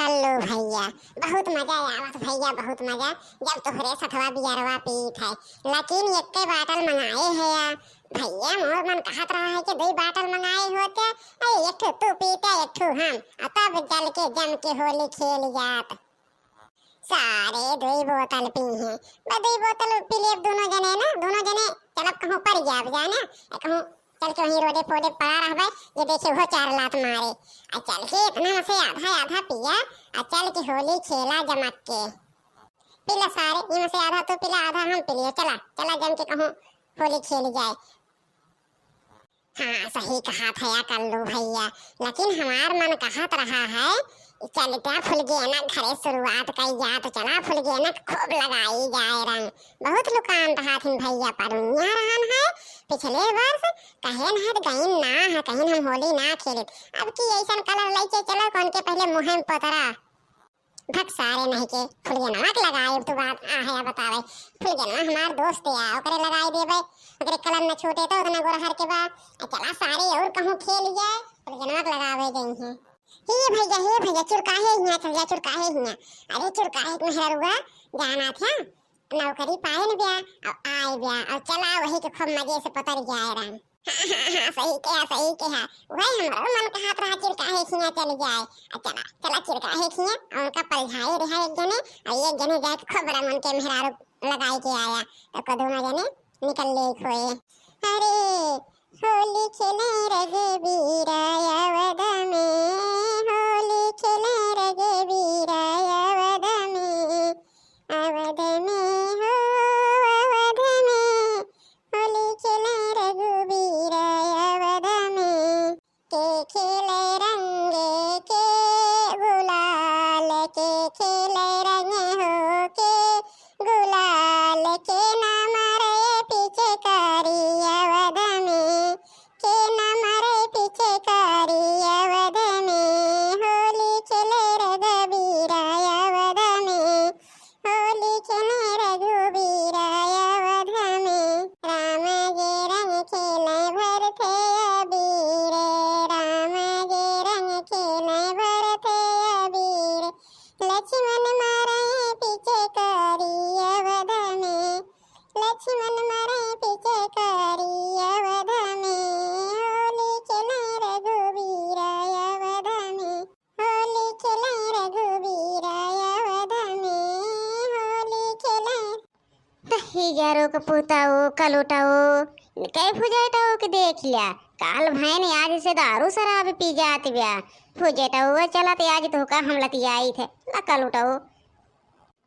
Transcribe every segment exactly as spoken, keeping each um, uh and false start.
कल्लू भइया, बहुत मजा आवत भइया, बहुत मजा। जब तोहरे सथवा बियरवा पीत है, लेकिन एक्के बाटल मंगाए है या भइया, मोर मन कहत रहा है कि दुई बाटल मंगाए होते, अरे एक ठो तू पीते, एक ठो हम, आ तब चल के जम के होली खेल जात। सारे दुई बोतल पी हैं, बस दुई बोतल पी लेब दोनों जने ना, दोनों जने चलब कहूँ पर जाब जाए ना, कहूँ चल के वहीं रोडे फोडे पड़ा रहबे, ये देखे वो चार लात मारे। आ चल के इतना में से आधा आधा पिया, आ चल के होली खेला जमक के। पीला सारे, इनमें से आधा तू पीला, आधा हम पी लिए। चला, चला जम के कहूँ होली खेल जाए। हाँ, सही कहत है या कल्लू भइया, लेकिन हमार मन कहत रहा है, चलता फुलगेना घरे शुरुआत कई जाए, तो चला फुलगेना खूब लगाई जाए रंग। बहुत लुकान रहा थिन भइया, परुनिया रहन है, पिछले वर्ष कहेन है तो गईन ना है, कहेन हम होली ना खेले। अब की ऐसन कलर लइके चलो, कौन के पहले मुँह में पोतरा। भक सारे नहीं के, फुलगेनवा के लगाए, तू बात आ है बतावे। फुलगेनवा हमार दोस्त या, ओकरे लगाए देबे, ओकरे कलम न छूटे तो उतना गोरहर के बा। आ चला सारे और कहूँ खेल जाए, फुलगेनवा के लगावे गई हैं। हे भइया, हे भइया, चुरकाहे हियाँ चल जा, चुरकाहे हियाँ। अरे चुरकाहे के मेहररुआ जाना था, नौकरी पाए न ब्या, अब आए ब्या, अब चला वही के खूब मजे से पतर जाए रंग। हाँ, हाँ, हाँ, सही कहा, सही कहा। वही हमरो मन कहत रहा चिरकाहे खिया चल जाए। आ चला, चला चिरकाहे खिया, और उनका पलझाए रहा एक जने, और एक जने जाके खूब रंग उनके मेहरारू लगाए के आया। तो कदो में जने निकल ले खोए। अरे, होली खेले रघुबीरा अवध में, होली खेले रघुबीरा अवध में, अवध में हो, अवध में, होली खेले रघुबीरा अवध में। के खेले रंग के गुलाल, के खेले रंग हो के गुलाल, के ना मारे पिचकारी अवध में, के ना मारे पिचकारी अवध में, होली खेले रघुबीरा अवध में, होली खेले रघुबीरा अवध में। राम जे रंग खेले भरथे अबीर, राम जे रंग खेले भरथे अबीर। लक्ष्मण मारे पिचकारी अवध में, लक्ष्मण मारे पिचकारी अवध में। होली खेले रघुबीरा अवध में, होली खेले रघुबीरा अवध में, होली खेले। त हिजरो के पुतऊ, कलुटऊ, कै फुजेटऊ के देख लिया। काल भैन आज से दारू शराब पी जात ब्या। फुजेटऊ चलत आज तोहका हम लतियाई थे। ला कलुटऊ।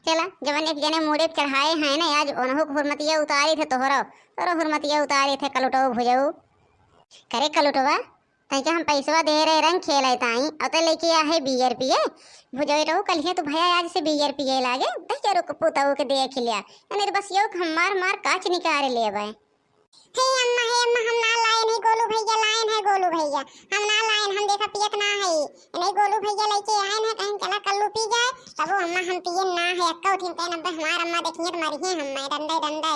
चला, जवन एक जने मूड़े पे चढ़ाए हैं ना, आज ओनहु के हुरमतिया उतारी थे तोहरो, तोहरो हुरमतिया उतारी थे कलुटऊ भुजऊ। करे कलुटवा, तैके हम पैसवा दे रहे रंग खेले ताई, अउ तै लेके आ है बियर पिए। भुजऊ टऊ कलिहे तू भैया आज से बियर पिए लागे, तै के रुक पुतऊ के देख लिया। नहीं तो बस यो हम मार मार काच निकाल लेबे। हे अम्मा, हे अम्मा, हम ना लायन है, गोलू भैया लायन है, गोलू भैया। हम ना लायन, हम देखा पियत ना है। नहीं, गोलू भैया लेके आयन है, कहीं चला कल्लू पी जाए, तब वो अम्मा हम पियन ना है, अक्का उठिन तैन अब्बे हमार अम्मा देखिए तो मरिहे हम, मैं डंडे, डंडे।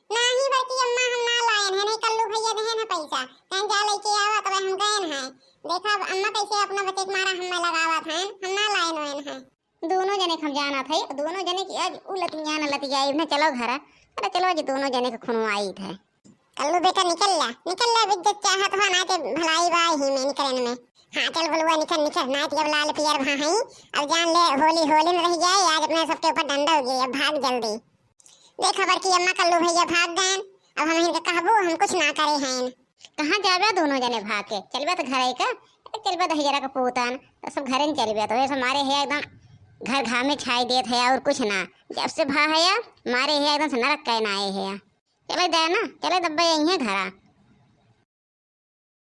नाही बड़की अम्मा, हम ना लायन है, नहीं कल्लू भैया देहन है पैसा, कहीं जा लेके आवा, तब हम गयन है। देखा अब अम्मा कैसे अपना बच्चे के मारा हम मैं लगावत हैं, हम ना लायन वयन है। दोनों जने के हम जानत हई, दोनों जने की आज उ लतियान लतियाई न, चलो घरा। अरे चलो, आज दोनों जने के खुनवाई थे। कल्लू बेटा निकल ला, निकल ला, अब इज्जत चाहत हो ना के भलाई बा ही में निकलन में। हाँ चल गोलुआ निकल, निकल, ना तो अब लाल पियर भा हई, अब जान ले होली होली में रह जाए, आज अपने सबके ऊपर डंडा हो गया, अब भाग जल्दी। देख बड़की अम्मा कल्लू भैया भाग गए, अब हम इनके कहबो हम कुछ ना करे हैं। कहाँ जाबे दोनों जने भाग के? चलबे तो घर का, अरे चलबे दहिजरा का पूतन, तो सब घरे न चलबे, तो ये सब मारे है एकदम घर घामे छाई देत है और कुछ ना। जब से भा है या मारे है एकदम से नरक कहन आए है या। चले दे ना, चले दब्बे यही है घरा।